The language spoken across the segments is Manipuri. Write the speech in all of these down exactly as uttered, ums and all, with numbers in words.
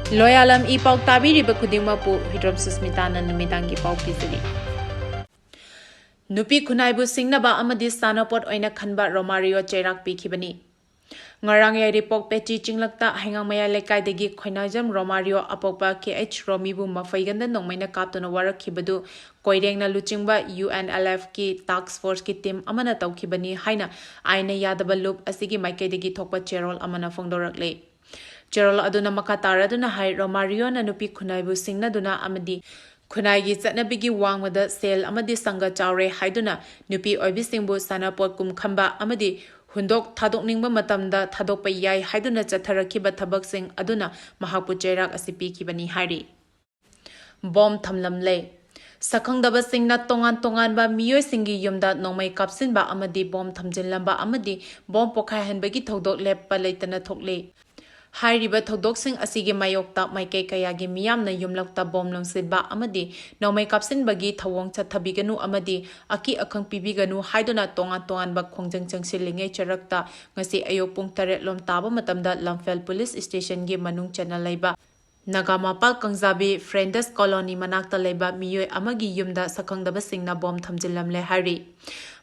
ꯂꯣꯌꯥꯂꯝ ꯏ ꯄꯥꯎ ꯇꯥꯕꯤꯔꯤꯕ ꯈꯨꯗꯤꯡꯃꯛꯄꯨ ꯍꯤꯗ꯭ꯔꯣꯝ ꯁꯨꯁꯃꯤꯇꯥꯅ ꯅꯨꯃꯤꯗꯥꯡꯒꯤ ꯄꯥꯎ ꯄꯤꯖꯔꯤ꯫ ꯅꯨꯄꯤ ꯈꯨꯟꯅꯥꯏꯕꯨ ꯁꯤꯡꯅꯕ ꯑꯃꯗꯤ ꯁꯥꯟꯅꯄꯣꯠ ꯑꯣꯏꯅ ꯈꯟꯕ ꯔꯣꯃꯥꯔꯤꯑꯣ ꯆꯩꯔꯥꯛ ꯄꯤꯈꯤꯕꯅꯤ꯫ ꯉꯔꯥꯡ ꯌꯥꯏꯔꯤꯄꯣꯛ ꯄꯦꯆꯤ ꯆꯤꯡꯂꯛꯇ ꯍꯩꯉꯥꯡꯃꯌꯥꯏ ꯂꯩꯀꯥꯏꯗꯒꯤ ꯈꯣꯏꯅꯥꯏꯖꯝ ꯔꯣꯃꯥꯔꯤꯑꯣ ꯑꯄꯣꯛꯄ ꯀꯦ ꯑꯩꯆ ꯔꯣꯃꯤꯕꯨ ꯃꯐꯩꯒꯟꯗ ꯅꯣꯡꯃꯩꯅ ꯀꯥꯞꯇꯨꯅ ꯋꯥꯔꯛꯈꯤꯕꯗꯨ ꯀꯣꯏꯔꯦꯡꯅ ꯂꯨꯆꯤꯡꯕ ꯌꯨ ꯑꯦꯟ ꯑꯦꯜ ꯑꯦꯐꯀꯤ ꯇꯥꯛꯁ ꯐꯣꯔꯁꯀꯤ ꯇꯤꯝ ꯑꯃꯅ ꯇꯧꯈꯤꯕꯅꯤ ꯍꯥꯏꯅ ꯑꯥꯏꯟꯅ ꯌꯥꯗꯕ ꯂꯨꯞ ꯑꯁꯤꯒꯤ ꯃꯥꯏꯀꯩꯗꯒꯤ ꯊꯣꯛꯄ ꯆꯦꯔꯣꯜ ꯑꯃꯅ ꯐꯣꯡꯗꯣꯔꯛꯂꯤ꯫ ꯆꯦꯔꯣꯜ ꯑꯗꯨꯅ ꯃꯈꯥ ꯇꯥꯔꯗꯨꯅ ꯍꯥꯏ, ꯔꯣꯃꯥꯔꯤꯑꯣꯅ ꯅꯨꯄꯤ ꯈꯨꯟꯅꯥꯏꯕꯨ ꯁꯤꯡꯅꯗꯨꯅ ꯑꯃꯗꯤ ꯈꯨꯟꯅꯥꯏꯒꯤ ꯆꯠꯅꯕꯤꯒꯤ ꯋꯥꯡꯃꯗ ꯁꯦꯜ ꯑꯃꯗꯤ ꯁꯪꯒ ꯆꯥꯎꯔꯦ ꯍꯥꯏꯗꯨꯅ ꯅꯨꯄꯤ ꯑꯣꯏꯕꯤꯁꯤꯡꯕꯨ ꯁꯥꯟꯅꯄꯣꯠ ꯀꯨꯝ ꯈꯟꯕ ꯑꯃꯗꯤ ꯍꯨꯟꯗꯣꯛ ꯊꯥꯗꯣꯛꯅꯤꯡꯕ ꯃꯇꯝꯗ ꯊꯥꯗꯣꯛꯄ ꯌꯥꯏ ꯍꯥꯏꯗꯨꯅ ꯆꯠꯊꯔꯛꯈꯤꯕ ꯊꯕꯛꯁꯤꯡ ꯑꯗꯨꯅ ꯃꯍꯥꯛꯄꯨ ꯆꯩꯔꯥꯛ ꯑꯁꯤ ꯄꯤꯈꯤꯕꯅꯤ ꯍꯥꯏꯔꯤ꯫ ꯕꯣꯝ ꯊꯝꯂꯝꯂꯦ꯫ ꯁꯛꯈꯪꯗꯕꯁꯤꯡꯅ ꯇꯣꯉꯥꯟ ꯇꯣꯉꯥꯟꯕ ꯃꯤꯑꯣꯏꯁꯤꯡꯒꯤ ꯌꯨꯝꯗ ꯅꯣꯡꯃꯩ ꯀꯥꯞꯁꯤꯟꯕ ꯑꯃꯗꯤ ꯕꯣꯝ ꯊꯝꯖꯤꯜꯂꯝꯕ ꯑꯃꯗꯤ ꯕꯣꯝ ꯄꯣꯈꯥꯏꯍꯟꯕꯒꯤ ꯊꯧꯗꯣꯛ ꯂꯦꯞꯄ ꯂꯩꯇꯅ ꯊꯣꯛꯂꯤ꯫ ꯍꯥꯏꯔꯤꯕ ꯊꯧꯗꯣꯛꯁꯤꯡ ꯑꯁꯤꯒꯤ ꯃꯥꯌꯣꯛꯇ ꯃꯥꯏꯀꯩ ꯀꯌꯥꯒꯤ ꯃꯤꯌꯥꯝꯅ ꯌꯨꯝꯂꯛꯇ ꯕꯣꯝ ꯂꯪꯁꯤꯟꯕ ꯑꯃꯗꯤ ꯅꯣꯡꯃꯩ ꯀꯥꯞꯁꯤꯟꯕꯒꯤ ꯊꯧꯑꯣꯡ ꯆꯠꯊꯕꯤꯒꯅꯨ ꯑꯃꯗꯤ ꯑꯀꯤ ꯑꯈꯪ ꯄꯤꯕꯤꯒꯅꯨ ꯍꯥꯏꯗꯨꯅ ꯇꯣꯉꯥꯟ ꯇꯣꯉꯥꯟꯕ ꯈꯣꯡꯖꯪ ꯆꯪꯁꯤꯜꯂꯤꯉꯩ ꯆꯔꯛꯇ ꯉꯁꯤ ꯑꯌꯨꯛ ꯄꯨꯡ ꯇꯔꯦꯠ ꯂꯣꯝ ꯇꯥꯕ ꯃꯇꯝꯗ ꯂꯝꯐꯦꯜ ꯄꯨꯂꯤꯁ ꯁ꯭ꯇꯦꯁꯟꯒꯤ ꯃꯅꯨꯡ ꯆꯟꯅ ꯂꯩꯕ ꯅꯥꯒꯥꯃꯄꯥꯜ ꯀꯪꯖꯥꯕꯤ ꯐ꯭ꯔꯦꯟꯗꯁ ꯀꯣꯂꯣꯅꯤ ꯃꯅꯥꯛꯇ ꯂꯩꯕ ꯃꯤꯑꯣꯏ ꯑꯃꯒꯤ ꯌꯨꯝꯗ ꯁꯛꯈꯪꯗꯕꯁꯤꯡꯅ ꯕꯣꯝ ꯊꯝꯖꯤꯜꯂꯝꯂꯦ ꯍꯥꯏꯔꯤ꯫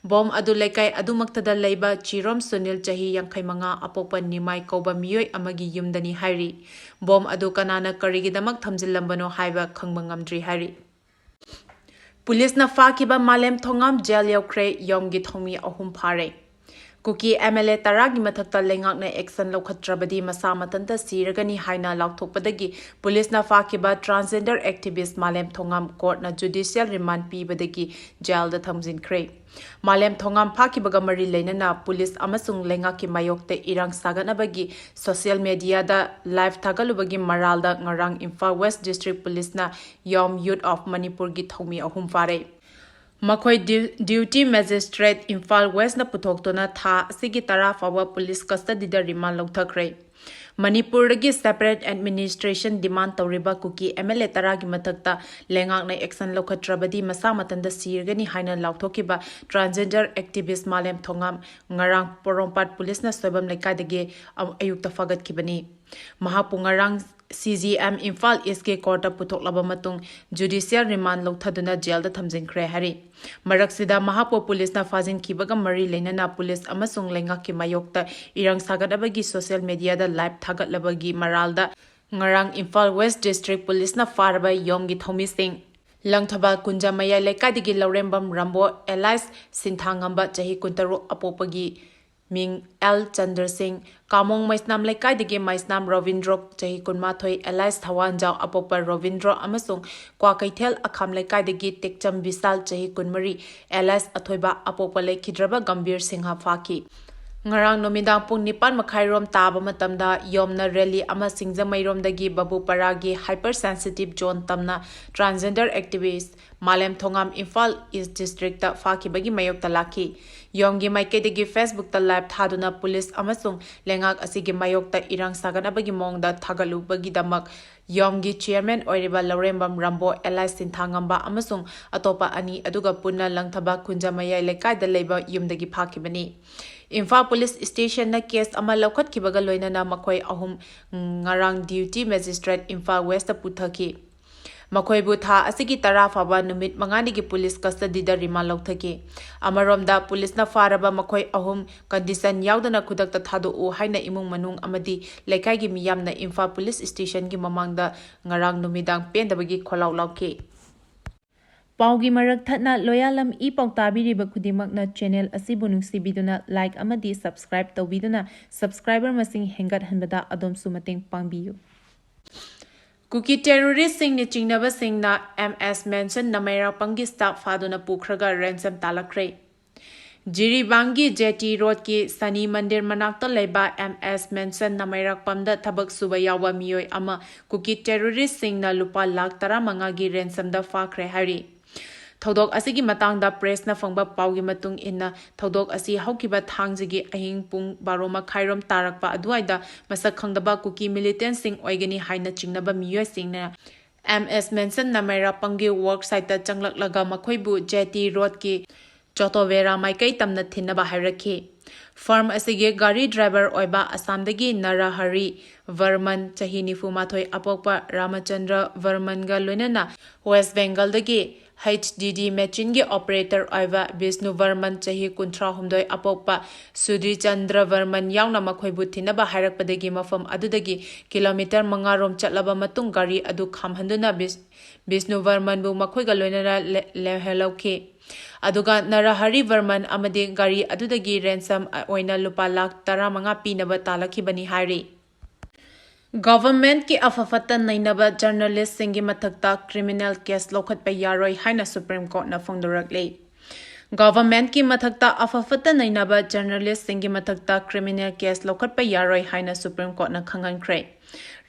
ꯕꯣꯝ ꯑꯗꯨ ꯂꯩꯀꯥꯏ ꯑꯗꯨꯃꯛꯇꯗ ꯂꯩꯕ ꯆꯤꯔꯣꯝ ꯁꯨꯅꯤꯜ, ꯆꯍꯤ ꯌꯥꯡꯈꯩ ꯃꯉꯥ, ꯑꯄꯣꯛꯄ ꯅꯤꯃꯥꯏ ꯀꯧꯕ ꯃꯤꯑꯣꯏ ꯑꯃꯒꯤ ꯌꯨꯝꯗꯅꯤ ꯍꯥꯏꯔꯤ꯫ ꯕꯣꯝ ꯑꯗꯨ ꯀꯅꯥꯅ ꯀꯔꯤꯒꯤꯗꯃꯛ ꯊꯝꯖꯤꯜꯂꯝꯕꯅꯣ ꯍꯥꯏꯕ ꯈꯪꯕ ꯉꯝꯗ꯭ꯔꯤ ꯍꯥꯏꯔꯤ꯫ ꯄꯨꯂꯤꯁꯅ ꯐꯥꯈꯤꯕ ꯃꯥꯂꯦꯝ ꯊꯣꯉꯥꯝ ꯖꯦꯜ ꯌꯧꯈ꯭ꯔꯦ, ꯌꯣꯝꯒꯤ ꯊꯧꯃꯤ ꯑꯍꯨꯝ ꯐꯥꯔꯦ꯫ ꯀꯨꯀꯤ ꯑꯦꯝ ꯑꯦꯜ ꯑꯦ ꯇꯔꯥꯒꯤ ꯃꯊꯛꯇ ꯂꯩꯉꯥꯛꯅ ꯑꯦꯛꯁꯟ ꯂꯧꯈꯠꯇ꯭ꯔꯕꯗꯤ ꯃꯁꯥ ꯃꯊꯟꯇ ꯁꯤꯔꯒꯅꯤ ꯍꯥꯏꯅ ꯂꯥꯎꯊꯣꯛꯄꯗꯒꯤ ꯄꯨꯂꯤꯁꯅ ꯐꯥꯈꯤꯕ ꯇ꯭ꯔꯥꯟꯁꯖꯦꯟꯗꯔ ꯑꯦꯛꯇꯤꯚꯤꯁ ꯃꯥꯂꯦꯝ ꯊꯣꯉꯥꯝ ꯀꯣꯔꯠꯅ ꯖꯨꯗꯤꯁꯤꯌꯦꯜ ꯔꯤꯃꯥꯟ ꯄꯤꯕꯗꯒꯤ ꯖꯦꯜꯗ ꯊꯝꯖꯤꯟꯈ꯭ꯔꯦ꯫ ꯃꯥꯂꯦꯝ ꯊꯣꯉꯥꯝ ꯐꯥꯈꯤꯕꯒ ꯃꯔꯤ ꯂꯩꯅꯅ ꯄꯨꯂꯤꯁ ꯑꯃꯁꯨꯡ ꯂꯩꯉꯥꯛꯀꯤ ꯃꯥꯌꯣꯛꯇ ꯏꯔꯥꯡ ꯁꯥꯒꯠꯅꯕꯒꯤ ꯁꯣꯁꯤꯌꯦꯜ ꯃꯤꯗꯤꯌꯥꯗ ꯂꯥꯏꯚ ꯊꯥꯒꯠꯂꯨꯕꯒꯤ ꯃꯔꯥꯜꯗ ꯉꯔꯥꯡ ꯏꯝꯐꯥꯜ ꯋꯦꯁ ꯗꯤꯁꯇ꯭ꯔꯤꯛ ꯄꯨꯂꯤꯁꯅ ꯌꯣꯝ ꯌꯨꯠ ꯑꯣꯐ ꯃꯅꯤꯄꯨꯔꯒꯤ ꯊꯧꯃꯤ ꯑꯍꯨꯝ ꯐꯥꯔꯦ꯫ ꯃꯈꯣꯏ ꯗ꯭ꯌꯨ-, ꯗ꯭ꯌꯨꯇꯤ ꯃꯦꯖꯤꯁꯇ꯭ꯔꯦꯠ ꯏꯝꯐꯥꯜ ꯋꯦꯁꯅ ꯄꯨꯊꯣꯛꯇꯨꯅ ꯊꯥ ꯑꯁꯤꯒꯤ ꯇꯔꯥ ꯐꯥꯎꯕ ꯄꯨꯂꯤꯁ ꯀꯁꯇꯗꯤꯗ ꯔꯤꯃꯥꯟ ꯂꯧꯊꯈ꯭ꯔꯦ꯫ ꯃꯅꯤꯄꯨꯔꯗꯒꯤ ꯁꯦꯄꯔꯦꯠ ꯑꯦꯗꯃꯤꯅꯤꯁꯇ꯭ꯔꯦꯁꯟ ꯗꯤꯃꯥꯟ ꯇꯧꯔꯤꯕ ꯀꯨꯀꯤ ꯑꯦꯝ ꯑꯦꯜ ꯑꯦ ꯇꯔꯥꯒꯤ ꯃꯊꯛꯇ ꯂꯩꯉꯥꯛꯅ ꯑꯦꯛꯁꯟ ꯂꯧꯈꯠꯇ꯭ꯔꯕꯗꯤ ꯃꯁꯥ ꯃꯊꯟꯇ ꯁꯤꯔꯒꯅꯤ ꯍꯥꯏꯅ ꯂꯥꯎꯊꯣꯛꯈꯤꯕ ꯇ꯭ꯔꯥꯟꯁꯖꯦꯟꯗꯔ ꯑꯦꯛꯇꯤꯚꯤꯁ ꯃꯥꯂꯦꯝ ꯊꯣꯉꯥꯝ ꯉꯔꯥꯡ ꯄꯣꯔꯣꯝꯄꯥꯠ ꯄꯨꯂꯤꯁꯅ ꯁꯣꯏꯕꯝ ꯂꯩꯀꯥꯏꯗꯒꯤ ꯑ-, ꯑꯌꯨꯛꯇ ꯐꯥꯒꯠꯈꯤꯕꯅꯤ꯫ ꯃꯍꯥꯛꯄꯨ ꯉꯔꯥꯡ C J M ꯏꯝꯐꯥꯜ ꯏꯁꯀꯤ ꯀꯣꯔꯠꯇ ꯄꯨꯊꯣꯛꯂꯕ ꯃꯇꯨꯡ ꯖꯨꯗꯤꯁꯤꯌꯦꯜ ꯔꯤꯃꯥꯟ ꯂꯧꯊꯗꯨꯅ ꯖꯦꯜꯗ ꯊꯝꯖꯤꯟꯈ꯭ꯔꯦ ꯍꯥꯏꯔꯤ꯫ ꯃꯔꯛꯁꯤꯗ ꯃꯍꯥꯛꯄꯨ ꯄꯨꯂꯤꯁꯅ ꯐꯥꯖꯤꯟꯈꯤꯕꯒ ꯃꯔꯤ ꯂꯩꯅꯅ ꯄꯨꯂꯤꯁ ꯑꯃꯁꯨꯡ ꯂꯩꯉꯥꯛꯀꯤ ꯃꯥꯌꯣꯛꯇ ꯏꯔꯥꯡ ꯁꯥꯒꯠꯅꯕꯒꯤ ꯁꯣꯁꯤꯌꯦꯜ ꯃꯤꯗꯤꯌꯥꯗ ꯂꯥꯏꯚ ꯊꯥꯒꯠꯂꯕꯒꯤ ꯃꯔꯥꯜꯗ ꯉꯔꯥꯡ ꯏꯝꯐꯥꯜ ꯋꯦꯁ ꯗꯤꯁꯇ꯭ꯔꯤꯛ ꯄꯨꯂꯤꯁꯅ ꯐꯥꯔꯕ ꯌꯣꯝꯒꯤ ꯊꯧꯃꯤꯁꯤꯡ ꯂꯪꯊꯕꯥꯜ ꯀꯨꯟꯖ ꯃꯌꯥꯏ ꯂꯩꯀꯥꯏꯗꯒꯤ ꯂꯧꯔꯦꯝꯕꯝ ꯔꯥꯝꯕꯣ alias ꯁꯤꯟꯊꯥꯉꯝꯕ ꯆꯍꯤ ꯀꯨꯟꯇꯔꯨꯛ ꯑꯄꯣꯛꯄꯒꯤ ꯃꯤꯡ ꯑꯦꯜ ꯆꯟꯗ꯭ꯔ ꯁꯤꯡ, ꯀꯥꯃꯣꯡ ꯃꯩꯁꯅꯥꯝ ꯂꯩꯀꯥꯏꯗꯒꯤ ꯃꯩꯁꯅꯥꯝ ꯔꯣꯕꯤꯟꯗ꯭ꯔꯣ ꯆꯍꯤ ꯀꯨꯟꯃꯥꯊꯣꯏ alias ꯊꯋꯥꯟꯖꯥꯎ ꯑꯄꯣꯛꯄ ꯔꯣꯕꯤꯟꯗ꯭ꯔꯣ ꯑꯃꯁꯨꯡ ꯀ꯭ꯋꯥꯀꯩꯊꯦꯜ ꯑꯈꯥꯝ ꯂꯩꯀꯥꯏꯗꯒꯤ ꯇꯦꯛꯆꯝ ꯕꯤꯁꯥꯜ ꯆꯍꯤ ꯀꯨꯟꯃꯔꯤ alias ꯑꯊꯣꯏꯕ ꯑꯄꯣꯛꯄ ꯂꯩꯈꯤꯗ꯭ꯔꯕ ꯒꯝꯚꯤꯔ ꯁꯤꯡꯍ ꯐꯥꯈꯤ꯫ ꯉꯔꯥꯡ ꯅꯨꯃꯤꯗꯥꯡ ꯄꯨꯡ ꯅꯤꯄꯥꯟ ꯃꯈꯥꯏꯔꯣꯝ ꯇꯥꯕ ꯃꯇꯝꯗ ꯌꯣꯝꯅ ꯔꯦꯂꯤ ꯑꯃ ꯁꯤꯡꯖꯃꯩꯔꯣꯝꯗꯒꯤ ꯕꯕꯨꯄꯥꯔꯥꯒꯤ hypersensitive zone ꯇꯝꯅ transgender activist ꯃꯥꯂꯦꯝ ꯊꯣꯉꯥꯝ ꯏꯝꯐꯥꯜ ꯏꯁ ꯗꯤꯁꯇ꯭ꯔꯤꯛꯇ ꯐꯥꯈꯤꯕꯒꯤ ꯃꯥꯌꯣꯛꯇ ꯂꯥꯛꯈꯤ꯫ ꯌꯣꯝꯒꯤ ꯃꯥꯏꯀꯩꯗꯒꯤ Facebookꯇ ꯂꯥꯏꯚ ꯊꯥꯗꯨꯅ ꯄꯨꯂꯤꯁ ꯑꯃꯁꯨꯡ ꯂꯩꯉꯥꯛ ꯑꯁꯤꯒꯤ ꯃꯥꯌꯣꯛꯇ ꯏꯔꯥꯡ ꯁꯥꯒꯠꯅꯕꯒꯤ ꯃꯑꯣꯡꯗ ꯊꯥꯒꯠꯂꯨꯕꯒꯤꯗꯃꯛ ꯌꯣꯝꯒꯤ ꯆꯤꯌꯔꯃꯦꯟ ꯑꯣꯏꯔꯤꯕ ꯂꯧꯔꯦꯝꯕꯝ ꯔꯥꯝꯕꯣ alias ꯁꯤꯟꯊꯥꯉꯝꯕ ꯑꯃꯁꯨꯡ ꯑꯇꯣꯞꯄ ꯑꯅꯤ ꯑꯗꯨꯒ ꯄꯨꯟꯅ ꯂꯪꯊꯕꯥꯜ ꯀꯨꯟꯖ ꯃꯌꯥꯏ ꯂꯩꯀꯥꯏꯗ ꯂꯩꯕ ꯌꯨꯝꯗꯒꯤ ꯐꯥꯈꯤꯕꯅꯤ꯫ ꯏꯝꯐꯥꯜ ꯄꯨꯂꯤꯁ ꯁ꯭ꯇꯦꯁꯟꯅ ꯀꯦꯁ ꯑꯃ ꯂꯧꯈꯠꯈꯤꯕꯒ ꯂꯣꯏꯅꯅ ꯃꯈꯣꯏ ꯑꯍꯨꯝ ꯉꯔꯥꯡ ꯗ꯭ꯌꯨꯇꯤ ꯃꯦꯖꯤꯁꯇ꯭ꯔꯦꯠ ꯏꯝꯐꯥꯜ ꯋꯦꯁꯇ ꯄꯨꯊꯈꯤ꯫ ꯃꯈꯣꯏꯕꯨ ꯊꯥ ꯑꯁꯤꯒꯤ ꯇꯔꯥ ꯐꯥꯎꯕ ꯅꯨꯃꯤꯠ ꯃꯉꯥꯅꯤꯒꯤ ꯄꯨꯂꯤꯁ ꯀꯁꯇꯗꯤꯗ ꯔꯤꯃꯥꯟ ꯂꯧꯊꯈꯤ꯫ ꯑꯃꯔꯣꯝꯗ, ꯄꯨꯂꯤꯁꯅ ꯐꯥꯔꯕ ꯃꯈꯣꯏ ꯑꯍꯨꯝ ꯀꯟꯗꯤꯁꯟ ꯌꯥꯎꯗꯅ ꯈꯨꯗꯛꯇ ꯊꯥꯗꯣꯛꯎ ꯍꯥꯏꯅ ꯏꯃꯨꯡ ꯃꯅꯨꯡ ꯑꯃꯗꯤ ꯂꯩꯀꯥꯏꯒꯤ ꯃꯤꯌꯥꯝꯅ ꯏꯝꯐꯥꯜ ꯄꯨꯂꯤꯁ ꯁ꯭ꯇꯦꯁꯟꯒꯤ ꯃꯃꯥꯡꯗ ꯉꯔꯥꯡ ꯅꯨꯃꯤꯗꯥꯡ ꯄꯦꯟꯗꯕꯒꯤ ꯈꯣꯜꯂꯥꯎ ꯂꯥꯎꯈꯤ꯫ ꯄꯥꯎꯒꯤ ꯃꯔꯛ ꯊꯠꯅ ꯂꯣꯌꯥꯂꯝ ꯏ ꯄꯥꯎ ꯇꯥꯕꯤꯔꯤꯕ ꯈꯨꯗꯤꯡꯃꯛꯅ ꯆꯦꯅꯦꯜ ꯑꯁꯤꯕꯨ ꯅꯨꯡꯁꯤꯕꯤꯗꯨꯅ like ꯑꯃꯗꯤ subscribe ꯇꯧꯕꯤꯗꯨꯅ subscriber ꯃꯁꯤꯡ ꯍꯦꯟꯒꯠꯍꯟꯕꯗ ꯑꯗꯣꯝꯁꯨ ꯃꯇꯦꯡ ꯄꯥꯡꯕꯤꯌꯨ꯫ ꯀꯨꯀꯤ ꯇꯦꯔꯣꯔꯤꯁꯁꯤꯡꯅ ꯆꯤꯡꯅꯕꯁꯤꯡꯅ M S Mansion ꯅꯃꯩꯔꯥꯛꯄꯝꯒꯤ staff ꯐꯥꯗꯨꯅ ꯄꯨꯈ꯭ꯔꯒ ransom ꯇꯥꯜꯂꯛꯈ꯭ꯔꯦ꯫ ꯖꯤꯔꯤꯕꯥꯝꯒꯤ J T Roadꯀꯤ ꯁꯅꯤ ꯃꯟꯗꯤꯔ ꯃꯅꯥꯛꯇ ꯂꯩꯕ M S Mansion ꯅꯃꯩꯔꯥꯛꯄꯝꯗ ꯊꯕꯛ ꯁꯨꯕ ꯌꯥꯎꯕ ꯃꯤꯑꯣꯏ ꯑꯃ ꯀꯨꯀꯤ ꯇꯦꯔꯣꯔꯤꯁꯁꯤꯡꯅ ꯂꯨꯄꯥ ꯂꯥꯈ ꯇꯔꯥꯃꯉꯥꯒꯤ ransomꯗ ꯐꯥꯈ꯭ꯔꯦ ꯍꯥꯏꯔꯤ꯫ ꯊꯧꯗꯣꯛ ꯑꯁꯤꯒꯤ ꯃꯇꯥꯡꯗ pressꯅ ꯐꯪꯕ ꯄꯥꯎꯒꯤ ꯃꯇꯨꯡ ꯏꯟꯅ, ꯊꯧꯗꯣꯛ ꯑꯁꯤ ꯍꯧꯈꯤꯕ ꯊꯥꯡꯖꯒꯤ ꯑꯍꯤꯡ ꯄꯨꯡ ꯕꯥꯔꯣ ꯃꯈꯥꯏꯔꯣꯝ ꯇꯥꯔꯛꯄ ꯑꯗꯨꯋꯥꯏꯗ ꯃꯁꯛ ꯈꯪꯗꯕ ꯀꯨꯀꯤ militantꯁꯤꯡ ꯑꯣꯏꯒꯅꯤ ꯍꯥꯏꯅ ꯆꯤꯡꯅꯕ ꯃꯤꯑꯣꯏꯁꯤꯡꯅ M S Mansion ꯅꯃꯩꯔꯥꯛꯄꯝꯒꯤ work siteꯇ ꯆꯪꯂꯛꯂꯒ ꯃꯈꯣꯏꯕꯨ J T Roadꯀꯤ ꯆꯣꯇꯣꯕꯦꯔꯥ ꯃꯥꯏꯀꯩ ꯇꯝꯅ ꯊꯤꯟꯅꯕ ꯍꯥꯏꯔꯛꯈꯤ꯫ ꯐꯥꯔꯝ ꯑꯁꯤꯒꯤ ꯒꯥꯔꯤ ꯗ꯭ꯔꯥꯏꯚꯔ ꯑꯣꯏꯕ ꯑꯁꯥꯝꯗꯒꯤ ꯅꯔꯍꯔꯤ ꯚꯔꯃꯟ, ꯆꯍꯤ ꯅꯤꯐꯨ ꯃꯥꯊꯣꯏ, ꯑꯄꯣꯛꯄ ꯔꯥꯃꯆꯟꯗ꯭ꯔ ꯚꯔꯃꯟꯒ ꯂꯣꯏꯅꯅ ꯋꯦꯁ ꯕꯦꯡꯒꯜꯗꯒꯤ ꯍꯩꯆ ꯗꯤ ꯗꯤ ꯃꯦꯆꯤꯟꯒꯤ ꯑꯣꯄꯔꯦꯇꯔ ꯑꯣꯏꯕ ꯕꯤꯁꯅꯨ ꯚꯔꯃꯟ, ꯆꯍꯤ ꯀꯨꯟꯊ꯭ꯔꯥ ꯍꯨꯝꯗꯣꯏ, ꯑꯄꯣꯛꯄ ꯁꯨꯙꯤꯔ ꯆꯟꯗ꯭ꯔ ꯚꯔꯃꯟ ꯌꯥꯎꯅ ꯃꯈꯣꯏꯕꯨ ꯊꯤꯟꯅꯕ ꯍꯥꯏꯔꯛꯄꯗꯒꯤ ꯃꯐꯝ ꯑꯗꯨꯗꯒꯤ ꯀꯤꯂꯣꯃꯤꯇꯔ ꯃꯉꯥ ꯔꯣꯝ ꯆꯠꯂꯕ ꯃꯇꯨꯡ ꯒꯥꯔꯤ ꯑꯗꯨ ꯈꯥꯝꯍꯟꯗꯨꯅ ꯕꯤꯁ-, ꯕꯤꯁꯅꯨ ꯚꯔꯃꯟꯕꯨ ꯃꯈꯣꯏꯒ ꯂꯣꯏꯅꯅ ꯂꯦ-, ꯂꯦꯡꯍꯜꯂꯧꯈꯤ꯫ ꯑꯗꯨꯒ ꯅꯔꯍꯔꯤ ꯚꯔꯃꯟ ꯑꯃꯗꯤ ꯒꯥꯔꯤ ꯑꯗꯨꯗꯒꯤ ꯔꯦꯟꯁꯝ ꯑꯣꯏꯅ ꯂꯨꯄꯥ ꯂꯥꯈ ꯇꯔꯥꯃꯉꯥ ꯄꯤꯅꯕ ꯇꯥꯂꯛꯈꯤꯕꯅꯤ ꯍꯥꯏꯔꯤ꯫ ꯒꯚꯔꯟꯃꯦꯟꯠꯀꯤ ꯑꯐ ꯐꯠꯇ ꯅꯩꯅꯕ ꯖꯔꯅꯦꯂꯤꯁꯁꯤꯡꯒꯤ ꯃꯊꯛꯇ ꯀ꯭ꯔꯤꯃꯤꯅꯦꯜ ꯀꯦꯁ ꯂꯧꯈꯠꯄ ꯌꯥꯔꯣꯏ ꯍꯥꯏꯅ ꯁꯨꯄ꯭ꯔꯤꯝ ꯀꯣꯔꯠꯅ ꯐꯣꯡꯗꯣꯔꯛꯂꯤ꯫ ꯒꯚꯔꯟꯃꯦꯟꯠꯀꯤ ꯃꯊꯛꯇ ꯑꯐ ꯐꯠꯇ ꯅꯩꯅꯕ ꯖꯔꯅꯦꯂꯤꯁꯁꯤꯡꯒꯤ ꯃꯊꯛꯇ ꯀ꯭ꯔꯤꯃꯤꯅꯦꯜ ꯀꯦꯁ ꯂꯧꯈꯠꯄ ꯌꯥꯔꯣꯏ ꯍꯥꯏꯅ ꯁꯨꯄ꯭ꯔꯤꯝ ꯀꯣꯔꯠꯅ ꯈꯪꯍꯟꯈ꯭ꯔꯦ꯫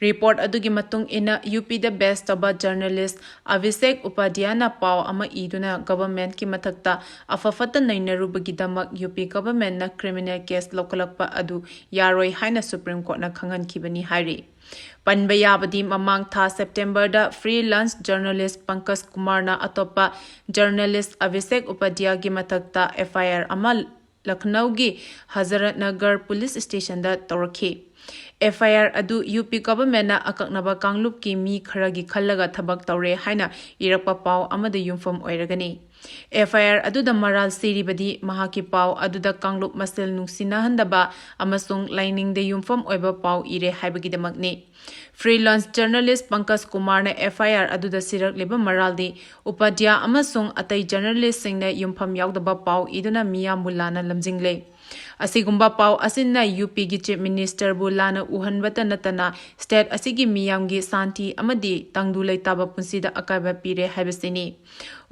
ꯔꯤꯄꯣꯔꯠ ꯑꯗꯨꯒꯤ ꯃꯇꯨꯡ ꯏꯟꯅ, ꯌꯨ ꯄꯤꯗ ꯕꯦꯖ ꯇꯧꯕ ꯖꯔꯅꯦꯂꯤꯁ ꯑꯚꯤꯁꯦꯛ ꯎꯄꯥꯙ꯭ꯌꯥꯅ ꯄꯥꯎ ꯑꯃ ꯏꯗꯨꯅ ꯒꯚꯔꯟꯃꯦꯟꯠꯀꯤ ꯃꯊꯛꯇ ꯑꯐ ꯐꯠꯇ ꯅꯩꯅꯔꯨꯕꯒꯤꯗꯃꯛ ꯌꯨ ꯄꯤ ꯒꯚꯔꯟꯃꯦꯟꯠꯅ ꯀ꯭ꯔꯤꯃꯤꯅꯦꯜ ꯀꯦꯁ ꯂꯧꯈꯠꯂꯛꯄ ꯑꯗꯨ ꯌꯥꯔꯣꯏ ꯍꯥꯏꯅ ꯁꯨꯄ꯭ꯔꯤꯝ ꯀꯣꯔꯠꯅ ꯈꯪꯍꯟꯈꯤꯕꯅꯤ ꯍꯥꯏꯔꯤ꯫ ꯄꯟꯕ ꯌꯥꯕꯗꯤ, ꯃꯃꯥꯡ ꯊꯥ ꯁꯦꯞꯇꯦꯝꯕꯔꯗ ꯐ꯭ꯔꯤꯂꯥꯟꯁ ꯖꯔꯅꯦꯂꯤꯁ ꯄꯪꯀꯖ ꯀꯨꯃꯥꯔꯅ ꯑꯇꯣꯞꯄ ꯖꯔꯅꯦꯂꯤꯁ ꯑꯚꯤꯁꯦꯛ ꯎꯄꯥꯙ꯭ꯌꯥꯒꯤ ꯃꯊꯛꯇ ꯑꯦꯐ ꯑꯥꯏ ꯑꯥꯔ ꯑꯃ ꯂꯈꯅꯧꯒꯤ ꯍꯖꯔꯠꯅꯒꯔ ꯄꯨꯂꯤꯁ ꯁ꯭ꯇꯦꯁꯟꯗ ꯇꯧꯔꯛꯈꯤ꯫ ꯑꯦꯐ ꯑꯥꯏ ꯑꯥꯔ ꯑꯗꯨ ꯌꯨ ꯄꯤ ꯒꯚꯔꯟꯃꯦꯟꯠꯅ ꯑꯀꯛꯅꯕ ꯀꯥꯡꯂꯨꯞꯀꯤ ꯃꯤ ꯈꯔꯒꯤ ꯈꯜꯂꯒ ꯊꯕꯛ ꯇꯧꯔꯦ ꯍꯥꯏꯅ ꯏꯔꯛꯄ ꯄꯥꯎ ꯑꯃꯗ ꯌꯨꯝꯐꯝ ꯑꯣꯏꯔꯒꯅꯤ꯫ ꯑꯦꯐ ꯑꯥꯏ ꯑꯥꯔ ꯑꯗꯨꯗ ꯃꯔꯥꯜ ꯁꯤꯔꯤꯕꯗꯤ ꯃꯍꯥꯛꯀꯤ ꯄꯥꯎ ꯑꯗꯨꯗ ꯀꯥꯡꯂꯨꯞ ꯃꯁꯦꯜ ꯅꯨꯡꯁꯤꯅꯍꯟꯗꯕ ꯑꯃꯁꯨꯡ ꯂꯥꯏꯅꯤꯡꯗ ꯌꯨꯝꯐꯝ ꯑꯣꯏꯕ ꯄꯥꯎ ꯏꯔꯦ ꯍꯥꯏꯕꯒꯤꯗꯃꯛꯅꯤ꯫ ꯐ꯭ꯔꯤꯂꯥꯟꯁ ꯖꯔꯅꯦꯂꯤꯁ ꯄꯪꯀꯖ ꯀꯨꯃꯥꯔꯅ ꯑꯦꯐ ꯑꯥꯏ ꯑꯥꯔ ꯑꯗꯨꯗ ꯁꯤꯔꯛꯂꯤꯕ ꯃꯔꯥꯜꯗꯤ ꯎꯄꯥꯙ꯭ꯌꯥ ꯑꯃꯁꯨꯡ ꯑꯇꯩ ꯖꯔꯅꯦꯂꯤꯁꯁꯤꯡꯅ ꯌꯨꯝꯐꯝ ꯌꯥꯎꯗꯕ ꯄꯥꯎ ꯏꯗꯨꯅ ꯃꯤꯌꯥꯝꯕꯨ ꯂꯥꯟꯅ ꯂꯝꯖꯤꯡꯂꯦ꯫ ꯑꯁꯤꯒꯨꯝꯕ ꯄꯥꯎ ꯑꯁꯤꯅ ꯌꯨ ꯄꯤꯒꯤ ꯆꯤꯐ ꯃꯤꯅꯤꯁꯇꯔꯕꯨ ꯂꯥꯟꯅ ꯎꯍꯟꯕꯇ ꯅꯠꯇꯅ ꯁ꯭ꯇꯦꯠ ꯑꯁꯤꯒꯤ ꯃꯤꯌꯥꯝꯒꯤ ꯁꯥꯟꯇꯤ ꯑꯃꯗꯤ ꯇꯪꯗꯨ ꯂꯩꯇꯥꯕ ꯄꯨꯟꯁꯤꯗ ꯑꯀꯥꯏꯕ ꯄꯤꯔꯦ ꯍꯥꯏꯕꯁꯤꯅꯤ꯫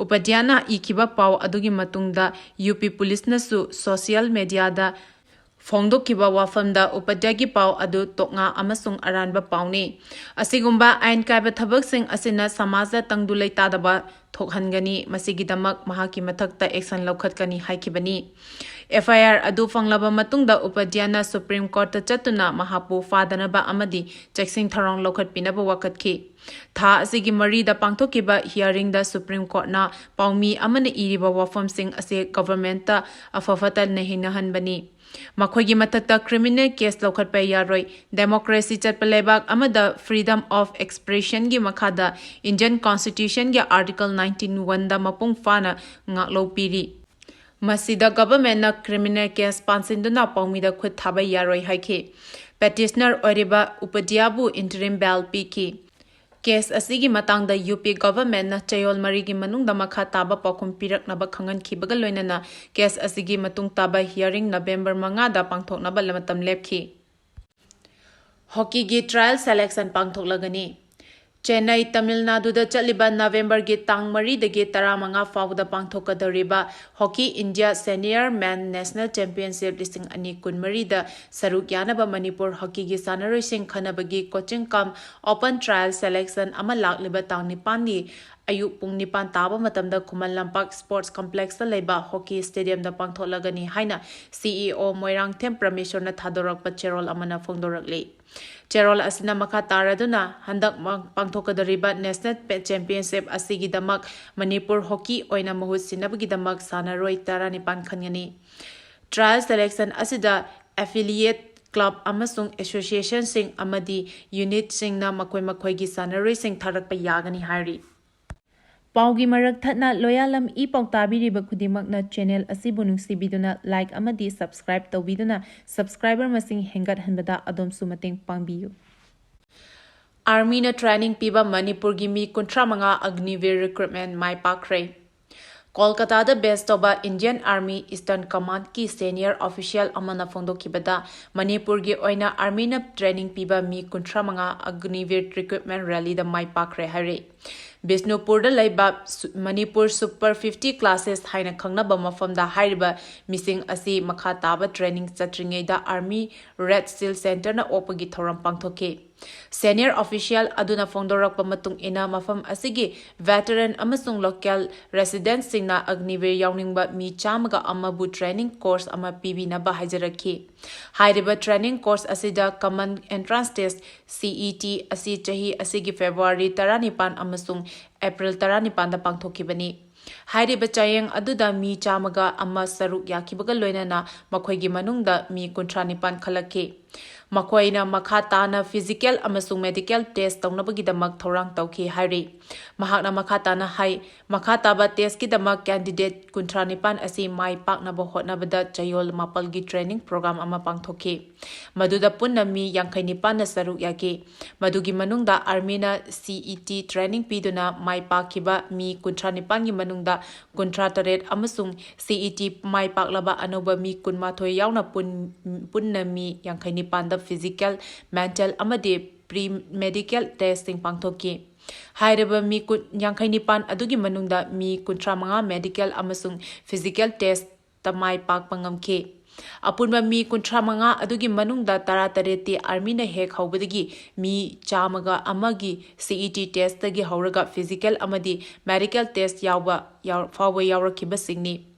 ꯎꯄꯥꯙ꯭ꯌꯥꯅ ꯏꯈꯤꯕ ꯄꯥꯎ ꯑꯗꯨꯒꯤ ꯃꯇꯨꯡꯗ ꯌꯨ ꯄꯤ ꯄꯨꯂꯤꯁꯅꯁꯨ ꯁꯣꯁꯤꯌꯦꯜ ꯃꯦꯗꯤꯌꯥꯗ ꯐꯣꯡꯗꯣꯛꯈꯤꯕ ꯋꯥꯐꯝꯗ ꯎꯄꯥꯙ꯭ꯌꯥꯒꯤ ꯄꯥꯎ ꯑꯗꯨ ꯇꯣꯛꯉꯥ ꯑꯃꯁꯨꯡ ꯑꯔꯥꯟꯕ ꯄꯥꯎꯅꯤ꯫ ꯑꯁꯤꯒꯨꯝꯕ ꯑꯥꯏꯟ ꯀꯥꯏꯕ ꯊꯕꯛꯁꯤꯡ ꯑꯁꯤꯅ ꯁꯃꯥꯖꯇ ꯇꯪꯗꯨ ꯂꯩꯇꯥꯗꯕ ꯊꯣꯛꯍꯟꯒꯅꯤ, ꯃꯁꯤꯒꯤꯗꯃꯛ ꯃꯍꯥꯛꯀꯤ ꯃꯊꯛꯇ ꯑꯦꯛꯁꯟ ꯂꯧꯈꯠꯀꯅꯤ ꯍꯥꯏꯈꯤꯕꯅꯤ꯫ ꯑꯦꯐ ꯑꯥꯏ ꯑꯥꯔ ꯑꯗꯨ ꯐꯪꯂꯕ ꯃꯇꯨꯡꯗ ꯎꯄꯥꯙ꯭ꯌꯥꯅ Supreme Courtꯇ ꯆꯠꯇꯨꯅ ꯃꯍꯥꯛꯄꯨ ꯐꯥꯗꯅꯕ ꯑꯃꯗꯤ ꯆꯦꯛꯁꯤꯟ ꯊꯧꯔꯥꯡ ꯂꯧꯈꯠꯄꯤꯅꯕ ꯋꯥꯀꯠꯈꯤ꯫ ꯊꯥ ꯑꯁꯤꯒꯤ ꯃꯔꯤꯗ ꯄꯥꯡꯊꯣꯛꯈꯤꯕ hearingꯗ Supreme Courtꯅ ꯄꯥꯎꯃꯤ ꯑꯃꯅ ꯏꯔꯤꯕ ꯋꯥꯐꯝꯁꯤꯡ ꯑꯁꯤ governmentꯇ ꯑꯐ ꯐꯠꯇ ꯅꯩꯅꯍꯟꯕꯅꯤ꯫ ꯃꯈꯣꯏꯒꯤ ꯃꯊꯛꯇ criminal case ꯂꯧꯈꯠꯄ ꯌꯥꯔꯣꯏ꯫ Democracy ꯆꯠꯄ ꯂꯩꯕꯥꯛ ꯑꯃꯗ freedom of expressionꯒꯤ ꯃꯈꯥꯗ Indian Constitutionꯒꯤ Article nineteen oneꯗ ꯃꯄꯨꯡ ꯐꯥꯅ ꯉꯥꯛꯂꯧ ꯄꯤꯔꯤ꯫ ꯃꯁꯤꯗ governmentꯅ criminal case ꯄꯥꯟꯁꯤꯟꯗꯨꯅ ꯄꯥꯎꯃꯤꯗ ꯈꯨꯠ ꯊꯥꯕ ꯌꯥꯔꯣꯏ ꯍꯥꯏꯈꯤ꯫ Petitioner ꯑꯣꯏꯔꯤꯕ ꯎꯄꯥꯙ꯭ꯌꯥꯕꯨ interim bail ꯄꯤꯈꯤ꯫ Case ꯑꯁꯤꯒꯤ ꯃꯇꯥꯡꯗ ꯌꯨ ꯄꯤ governmentꯅ ꯆꯌꯣꯜ ꯃꯔꯤꯒꯤ ꯃꯅꯨꯡꯗ ꯃꯈꯥ ꯇꯥꯕ ꯄꯥꯎꯈꯨꯝ ꯄꯤꯔꯛꯅꯕ ꯈꯪꯍꯟꯈꯤꯕꯒ ꯂꯣꯏꯅꯅ case ꯑꯁꯤꯒꯤ ꯃꯇꯨꯡ ꯇꯥꯕ hearing November ꯃꯉꯥꯗ ꯄꯥꯡꯊꯣꯛꯅꯕ ꯃꯇꯝ ꯂꯦꯞꯈꯤ꯫ Hockeyꯒꯤ trial selection ꯄꯥꯡꯊꯣꯛꯂꯒꯅꯤ꯫ ꯆꯦꯟꯅꯥꯏ, ꯇꯥꯃꯤꯜ ꯅꯥꯗꯨꯗ ꯆꯠꯂꯤꯕ Novemberꯒꯤ ꯇꯥꯡ ꯃꯔꯤꯗꯒꯤ ꯇꯔꯥꯃꯉꯥ ꯐꯥꯎꯕꯗ ꯄꯥꯡꯊꯣꯛꯀꯗꯧꯔꯤꯕ Hockey India Senior Men National Championship ꯂꯤꯁꯤꯡ ꯑꯅꯤ ꯀꯨꯟꯃꯔꯤꯗ ꯁꯔꯨꯛ ꯌꯥꯅꯕ Manipur hockeyꯒꯤ ꯁꯥꯟꯅꯔꯣꯏꯁꯤꯡ ꯈꯟꯅꯕꯒꯤ coaching cum open trial selection ꯑꯃ ꯂꯥꯛꯂꯤꯕ ꯇꯥꯡ ꯅꯤꯄꯥꯟꯒꯤ ꯑꯌꯨꯛ ꯄꯨꯡ ꯅꯤꯄꯥꯟ ꯇꯥꯕ ꯃꯇꯝꯗ ꯈꯨꯃꯟ ꯂꯝꯄꯥꯛ Sports Complexꯇ ꯂꯩꯕ hockey stadiumꯗ ꯄꯥꯡꯊꯣꯛꯂꯒꯅꯤ ꯍꯥꯏꯅ C E O ꯃꯣꯏꯔꯥꯡꯊꯦꯝ ꯄ꯭ꯔꯃꯦꯁꯣꯔꯅ ꯊꯥꯗꯣꯔꯛꯄ ꯆꯦꯔꯣꯜ ꯑꯃꯅ ꯐꯣꯡꯗꯣꯔꯛꯂꯤ꯫ ꯆꯦꯔꯣꯜ ꯑꯁꯤꯅ ꯃꯈꯥ ꯇꯥꯔꯗꯨꯅ ꯍꯟꯗꯛ ꯃ-, ꯄꯥꯡꯊꯣꯛꯀꯗꯧꯔꯤꯕ National Pe-, Championship ꯑꯁꯤꯒꯤꯗꯃꯛ ꯃꯅꯤꯄꯨꯔ hockey ꯑꯣꯏꯅ ꯃꯍꯨꯠ ꯁꯤꯟꯅꯕꯒꯤꯗꯃꯛ ꯁꯥꯟꯅꯔꯣꯏ ꯇꯔꯥꯅꯤꯄꯥꯟ ꯈꯟꯒꯅꯤ꯫ Trial selection ꯑꯁꯤꯗ affiliate club ꯑꯃꯁꯨꯡ associationꯁꯤꯡ ꯑꯃꯗꯤ unitꯁꯤꯡꯅ ꯃꯈꯣꯏ ꯃꯈꯣꯏꯒꯤ ꯁꯥꯟꯅꯔꯣꯏꯁꯤꯡ ꯊꯥꯔꯛꯄ ꯌꯥꯒꯅꯤ ꯍꯥꯏꯔꯤ꯫ ꯄꯥꯎꯒꯤ ꯃꯔꯛ ꯊꯠꯅ ꯂꯣꯌꯥꯂꯝ ꯏ ꯄꯥꯎ ꯇꯥꯕꯤꯔꯤꯕ ꯈꯨꯗꯤꯡꯃꯛꯅ channel ꯑꯁꯤꯕꯨ ꯅꯨꯡꯁꯤꯕꯤꯗꯨꯅ like ꯑꯃꯗꯤ subscribe ꯇꯧꯕꯤꯗꯨꯅ subscriber ꯃꯁꯤꯡ ꯍꯦꯟꯒꯠꯍꯟꯕꯗ ꯑꯗꯣꯝꯁꯨ ꯃꯇꯦꯡ ꯄꯥꯡꯕꯤꯌꯨ꯫ Armyꯅ training ꯄꯤꯕ ꯃꯅꯤꯄꯨꯔꯒꯤ ꯃꯤ ꯀꯨꯟꯊ꯭ꯔꯥ ꯃꯉꯥ Agniveer recruitment ꯃꯥꯏ ꯄꯥꯛꯈ꯭ꯔꯦ꯫ ꯀꯣꯜꯀꯇꯥꯗ base ꯇꯧꯕ Indian Army Eastern Commandꯀꯤ senior official ꯑꯃꯅ ꯐꯣꯡꯗꯣꯛꯈꯤꯕꯗ, ꯃꯅꯤꯄꯨꯔꯒꯤ ꯑꯣꯏꯅ Armyꯅ training ꯄꯤꯕ ꯃꯤ ꯀꯨꯟꯊ꯭ꯔꯥ ꯃꯉꯥ Agniveer recruitment rallyꯗ ꯃꯥꯏ ꯄꯥꯛꯈ꯭ꯔꯦ ꯍꯥꯏꯔꯤ꯫ ꯕꯤꯁꯅꯨꯄꯨꯔꯗ ꯂꯩꯕ ꯁꯨ-, ꯃꯅꯤꯄꯨꯔ Super fifty Classes ꯍꯥꯏꯅ ꯈꯪꯅꯕ ꯃꯐꯝꯗ ꯍꯥꯏꯔꯤꯕ ꯃꯤꯁꯤꯡ ꯑꯁꯤ ꯃꯈꯥ ꯇꯥꯕ training ꯆꯠꯇ꯭ꯔꯤꯉꯩꯗ Army Red Shield Centreꯅ ꯑꯣꯛꯄꯒꯤ ꯊꯧꯔꯝ ꯄꯥꯡꯊꯣꯛꯈꯤ꯫ Senior official ꯑꯗꯨꯅ ꯐꯣꯡꯗꯣꯔꯛꯄ ꯃꯇꯨꯡ ꯏꯟꯅ, ꯃꯐꯝ ꯑꯁꯤꯒꯤ veteran ꯑꯃꯁꯨꯡ local residents ꯁꯤꯡꯅ Agniveer ꯌꯥꯎꯅꯤꯡꯕ ꯃꯤ ꯆꯥꯝꯃꯒ ꯑꯃꯕꯨ training course ꯑꯃ ꯄꯤꯕꯤꯅꯕ ꯍꯥꯏꯖꯔꯛꯈꯤ꯫ ꯍꯥꯏꯔꯤꯕ training course ꯑꯁꯤꯗ Common Entrance Test, C E T, ꯑꯁꯤ ꯆꯍꯤ ꯑꯁꯤꯒꯤ February ꯇꯔꯥꯅꯤꯄꯥꯟ ꯑꯃꯁꯨꯡ April ꯇꯔꯥꯅꯤꯄꯥꯟꯗ ꯄꯥꯡꯊꯣꯛꯈꯤꯕꯅꯤ꯫ ꯍꯥꯏꯔꯤꯕ ꯆꯥꯌꯦꯡ ꯑꯗꯨꯗ ꯃꯤ ꯆꯥꯝꯃꯒ ꯑꯃ ꯁꯔꯨꯛ ꯌꯥꯈꯤꯕꯒ ꯂꯣꯏꯅꯅ ꯃꯈꯣꯏꯒꯤ ꯃꯅꯨꯡꯗ ꯃꯤ ꯀꯨꯟꯊ꯭ꯔꯥ ꯅꯤꯄꯥꯟ ꯈꯜꯂꯛꯈꯤ꯫ ꯃꯈꯣꯏꯅ ꯃꯈꯥ ꯇꯥꯅ physical ꯑꯃꯁꯨꯡ medical test ꯇꯧꯅꯕꯒꯤꯗꯃꯛ ꯊꯧꯔꯥꯡ ꯇꯧꯈꯤ ꯍꯥꯏꯔꯤ꯫ ꯃꯍꯥꯛꯅ ꯃꯈꯥ ꯇꯥꯅ ꯍꯥꯏ, ꯃꯈꯥ ꯇꯥꯕ test ꯀꯤꯗꯃꯛ candidate ꯀꯨꯟꯊ꯭ꯔꯥ ꯅꯤꯄꯥꯟ ꯑꯁꯤ ꯃꯥꯏ ꯄꯥꯛꯅꯕ ꯍꯣꯠꯅꯕꯗ ꯆꯌꯣꯜ ꯃꯥꯄꯜꯒꯤ training program ꯑꯃ ꯄꯥꯡꯊꯣꯛꯈꯤ, ꯃꯗꯨꯗ ꯄꯨꯟꯅ ꯃꯤ ꯌꯥꯡꯈꯩ ꯅꯤꯄꯥꯟꯅ ꯁꯔꯨꯛ ꯌꯥꯈꯤ꯫ ꯃꯗꯨꯒꯤ ꯃꯅꯨꯡꯗ army ꯅ C E T training ꯄꯤꯗꯨꯅ ꯃꯥꯏ ꯄꯥꯛꯈꯤꯕ ꯃꯤ ꯀꯨꯟꯊ꯭ꯔꯥ ꯅꯤꯄꯥꯟꯒꯤ ꯃꯅꯨꯡꯗ ꯀꯨꯟꯊ꯭ꯔꯥ ꯇꯔꯦꯠ ꯑꯃꯁꯨꯡ C E T ꯃꯥꯏ ꯄꯥꯛꯂꯕ ꯑꯅꯧꯕ ꯃꯤ ꯀꯨꯟꯃꯥꯊꯣꯏ ꯌꯥꯎꯅ ꯄꯨꯟ-, ꯄꯨꯟꯅ ꯃꯤ ꯌꯥꯡꯈꯩ ꯅꯤꯄꯥꯟꯗ physical, mental ꯑꯃꯗꯤ pre-medical test ꯁꯤꯡ ꯄꯥꯡꯊꯣꯛꯈꯤ꯫ ꯍꯥꯏꯔꯤꯕ ꯃꯤ ꯀꯨꯟ, ꯌꯥꯡꯈꯩ ꯅꯤꯄꯥꯟ ꯑꯗꯨꯒꯤ ꯃꯅꯨꯡꯗ ꯃꯤ ꯀꯨꯟꯊ꯭ꯔꯥ ꯃꯉꯥ medical ꯑꯃꯁꯨꯡ physical test ꯇ ꯃꯥꯏ ꯄꯥꯛꯄ ꯉꯝꯈꯤ꯫ ꯑꯄꯨꯟꯕ ꯃꯤ ꯀꯨꯟꯊ꯭ꯔꯥ ꯃꯉꯥ ꯑꯗꯨꯒꯤ ꯃꯅꯨꯡꯗ ꯇꯔꯥ ꯇꯔꯦꯠꯇꯤ army ꯅ ꯍꯦꯛ ꯍꯧꯕꯗꯒꯤ ꯃꯤ ꯆꯥꯝꯃꯒ ꯑꯃꯒꯤ C E T test ꯇꯒꯤ ꯍꯧꯔꯒ physical ꯑꯃꯗꯤ medical test ꯌꯥꯎꯕ, ꯌꯥꯎ-, ꯐꯥꯎꯕ ꯌꯥꯎꯔꯛꯈꯤꯕꯁꯤꯡꯅꯤ꯫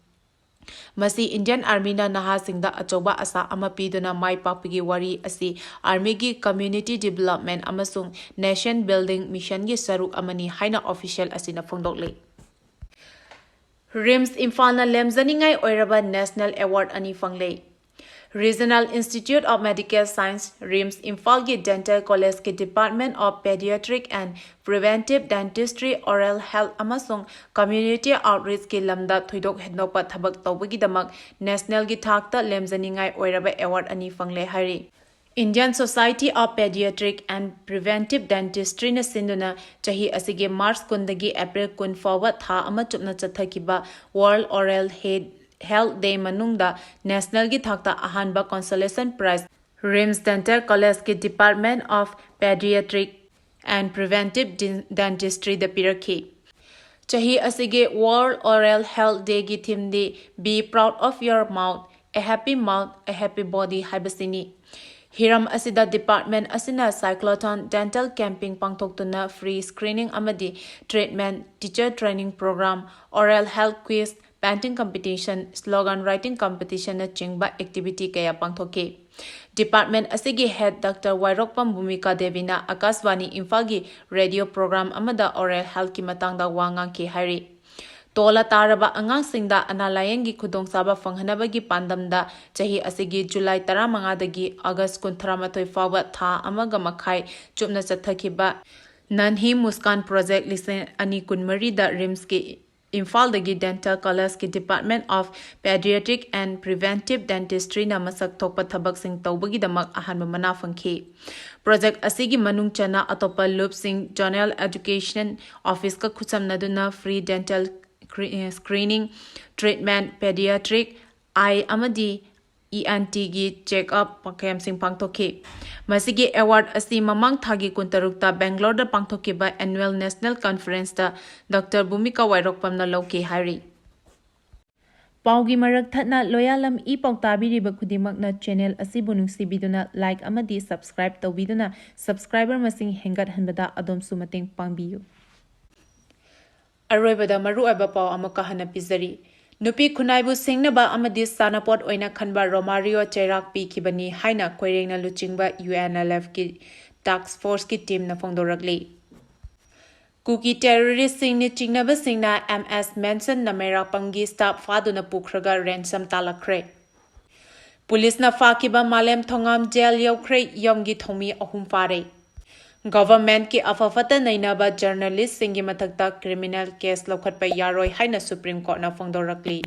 ꯃꯁꯤ Indian Army ꯅ ꯅꯍꯥꯁꯤꯡꯗ ꯑꯆꯧꯕ ꯑꯁꯥ ꯑꯃ ꯄꯤꯗꯨꯅ ꯃꯥꯏ ꯄꯥꯛꯄꯒꯤ ꯋꯥꯔꯤ ꯑꯁꯤ army ꯒꯤ community development ꯑꯃꯁꯨꯡ nation building mission ꯒꯤ ꯁꯔꯨꯛ ꯑꯃꯅꯤ ꯍꯥꯏꯅ official ꯑꯁꯤꯅ ꯐꯣꯡꯗꯣꯛꯂꯤ꯫ RIMS ꯏꯝꯐꯥꯜꯅ ꯂꯦꯝꯖꯅꯤꯡꯉꯥꯏ ꯑꯣꯏꯔꯕ national award ꯑꯅꯤ ꯐꯪꯂꯦ꯫ Regional Institute of Medical Science, RIMS ꯏꯝꯐꯥꯜꯒꯤ Dental College ꯀꯤ Department of Pediatric and Preventive Dentistry, Oral Health ꯑꯃꯁꯨꯡ Community Outreach ꯀꯤ ꯂꯝꯗ ꯊꯣꯏꯗꯣꯛ ꯍꯦꯟꯗꯣꯛꯄ ꯊꯕꯛ ꯇꯧꯕꯒꯤꯗꯃꯛ national ꯒꯤ ꯊꯥꯛꯇ ꯂꯦꯝꯖꯅꯤꯡꯉꯥꯏ ꯑꯣꯏꯔꯕ award ꯑꯅꯤ ꯐꯪꯂꯦ ꯍꯥꯏꯔꯤ꯫ Indian Society of Pediatric and Preventive Dentistry ꯅ ꯁꯤꯟꯗꯨꯅ ꯆꯍꯤ ꯑꯁꯤꯒꯤ March ꯀꯨꯟꯗꯒꯤ April ꯀꯨꯟ ꯐꯥꯎꯕ ꯊꯥ ꯑꯃ ꯆꯨꯞꯅ ꯆꯠꯊꯈꯤꯕ World Oral He-, Health Day ꯃꯅꯨꯡꯗ national ꯒꯤ ꯊꯥꯛꯇ ꯑꯍꯥꯟꯕ consolation prize RIMS Dental College ꯀꯤ Department of Pediatric and Preventive Den-, Dentistry ꯗ ꯄꯤꯔꯛꯈꯤ꯫ ꯆꯍꯤ ꯑꯁꯤꯒꯤ World Oral Health Day ꯒꯤ theme D Be Proud of Your Mouth, A Happy Mouth, A Happy Body ꯍꯥꯏꯕꯁꯤꯅꯤ꯫ ꯍꯤꯔꯝ ꯑꯁꯤꯗ department ꯑꯁꯤꯅ cyclotron, dental camping ꯄꯥꯡꯊꯣꯛꯇꯨꯅ free screening ꯑꯃꯗꯤ treatment, teacher training program, oral health quiz, painting competition, slogan writing competition ꯅꯆꯤꯡꯕ activity ꯀꯌꯥ ꯄꯥꯡꯊꯣꯛꯈꯤ꯫ Department ꯑꯁꯤꯒꯤ head Doctor ꯋꯥꯏꯔꯣꯛꯄꯝ ꯚꯨꯃꯤꯀꯥ ꯗꯦꯕꯤꯅ ꯑꯀꯥꯁꯕꯥꯅꯤ ꯏꯝꯐꯥꯜꯒꯤ radio program ꯑꯃꯗ oral healthꯀꯤ ꯃꯇꯥꯡꯗ ꯋꯥ ꯉꯥꯡꯈꯤ ꯍꯥꯏꯔꯤ꯫ ꯇꯣꯜꯂ ꯇꯥꯔꯕ ꯑꯉꯥꯡꯁꯤꯡꯗ ꯑꯅꯥ ꯂꯥꯌꯦꯡꯒꯤ ꯈꯨꯗꯣꯡꯆꯥꯕ ꯐꯪꯍꯟꯅꯕꯒꯤ ꯄꯥꯟꯗꯝꯗ ꯆꯍꯤ ꯑꯁꯤꯒꯤ July ꯇꯔꯥꯃꯉꯥꯗꯒꯤ August ꯀꯨꯟꯊ꯭ꯔꯥꯃꯥꯊꯣꯏ ꯐꯥꯎꯕ ꯊꯥ ꯑꯃꯒ ꯃꯈꯥꯏ ꯆꯨꯞꯅ ꯆꯠꯊꯈꯤꯕ ꯅꯥꯟꯍꯤ ꯃꯨꯁꯀꯥꯟ project ꯂꯤꯁꯤꯡ ꯑꯅꯤ ꯀꯨꯟꯃꯔꯤꯗ RIMSꯀꯤ ꯏꯝꯐꯥꯜꯗꯒꯤ dental collegeꯀꯤ Department of Pediatric and Preventive Dentistryꯅ ꯃꯁꯛ ꯊꯣꯛꯄ ꯊꯕꯛꯁꯤꯡ ꯇꯧꯕꯒꯤꯗꯃꯛ ꯑꯍꯥꯟꯕ ꯃꯅꯥ ꯐꯪꯈꯤ꯫ Project ꯑꯁꯤꯒꯤ ꯃꯅꯨꯡ ꯆꯟꯅ ꯑꯇꯣꯞꯄ ꯂꯨꯞꯁꯤꯡ, zonal education officeꯀ ꯈꯨꯠꯁꯝꯅꯗꯨꯅ free dental scre-, screening, treatment, pediatric, eye ꯑꯃꯗꯤ ENTꯒꯤ check-up camps ꯄꯥꯡꯊꯣꯛꯈꯤ꯫ ꯃꯁꯤꯒꯤ award ꯑꯁꯤ ꯃꯃꯥꯡ ꯊꯥꯒꯤ ꯀꯨꯟꯇꯔꯨꯛꯇ ꯕꯦꯡꯒ꯭ꯂꯣꯔꯗ ꯄꯥꯡꯊꯣꯛꯈꯤꯕ annual national conferenceꯇ Doctor ꯚꯨꯃꯤꯀꯥ ꯋꯥꯏꯔꯣꯛꯄꯝꯅ ꯂꯧꯈꯤ ꯍꯥꯏꯔꯤ꯫ ꯄꯥꯎꯒꯤ ꯃꯔꯛ ꯊꯠꯅ ꯂꯣꯌꯥꯂꯝ ꯏ ꯄꯥꯎ ꯇꯥꯕꯤꯔꯤꯕ ꯈꯨꯗꯤꯡꯃꯛꯅ channel ꯑꯁꯤꯕꯨ ꯅꯨꯡꯁꯤꯕꯤꯗꯨꯅ like ꯑꯃꯗꯤ subscribe ꯇꯧꯕꯤꯗꯨꯅ subscriber ꯃꯁꯤꯡ ꯍꯦꯟꯒꯠꯍꯟꯕꯗ ꯑꯗꯣꯝꯁꯨ ꯃꯇꯦꯡ ꯄꯥꯡꯕꯤꯌꯨ꯫ ꯑꯔꯣꯏꯕꯗ ꯃꯔꯨꯑꯣꯏꯕ ꯄꯥꯎ ꯑꯃꯨꯛꯀ ꯍꯟꯅ ꯄꯤꯖꯔꯤ꯫ ꯅꯨꯄꯤ ꯈꯨꯟꯅꯥꯏꯕꯨ ꯁꯤꯡꯅꯕ ꯑꯃꯗꯤ ꯁꯥꯟꯅꯄꯣꯠ ꯑꯣꯏꯅ ꯈꯟꯕ ꯔꯣꯃꯥꯔꯤꯑꯣ ꯆꯩꯔꯥꯛ ꯄꯤꯈꯤꯕꯅꯤ ꯍꯥꯏꯅ ꯀꯣꯏꯔꯦꯡꯅ ꯂꯨꯆꯤꯡꯕ UNLFꯀꯤ task forceꯀꯤ teamꯅ ꯐꯣꯡꯗꯣꯔꯛꯂꯤ꯫ ꯀꯨꯀꯤ terroristꯁꯤꯡꯅ ꯆꯤꯡꯅꯕꯁꯤꯡꯅ MS Mansion ꯅꯃꯩꯔꯥꯛꯄꯝꯒꯤ staff ꯐꯥꯗꯨꯅ ꯄꯨꯈ꯭ꯔꯒ ransom ꯇꯥꯜꯂꯛꯈ꯭ꯔꯦ꯫ ꯄꯨꯂꯤꯁꯅ ꯐꯥꯈꯤꯕ ꯃꯥꯂꯦꯝ ꯊꯣꯉꯥꯝ jail ꯌꯧꯈ꯭ꯔꯦ, ꯌꯨꯝꯒꯤ ꯊꯧꯃꯤ ꯑꯍꯨꯝ ꯐꯥꯔꯦ꯫ Governmentꯀꯤ ꯑꯐ ꯐꯠꯇ ꯅꯩꯅꯕ journalistꯁꯤꯡꯒꯤ ꯃꯊꯛꯇ criminal case ꯂꯧꯈꯠꯄ ꯌꯥꯔꯣꯏ ꯍꯥꯏꯅ Supreme Courtꯅ ꯐꯣꯡꯗꯣꯔꯛꯂꯤ꯫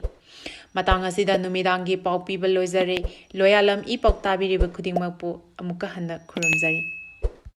ꯃꯇꯥꯡ ꯑꯁꯤꯗ ꯅꯨꯃꯤꯗꯥꯡꯒꯤ ꯄꯥꯎ ꯄꯤꯕ ꯂꯣꯏꯖꯔꯦ꯫ ꯂꯣꯌꯥꯂꯝ ꯏ ꯄꯥꯎ ꯇꯥꯕꯤꯔꯤꯕ ꯈꯨꯗꯤꯡꯃꯛꯄꯨ ꯑꯃꯨꯛꯀ ꯍꯟꯅ ꯈꯨꯔꯨꯝꯖꯔꯤ꯫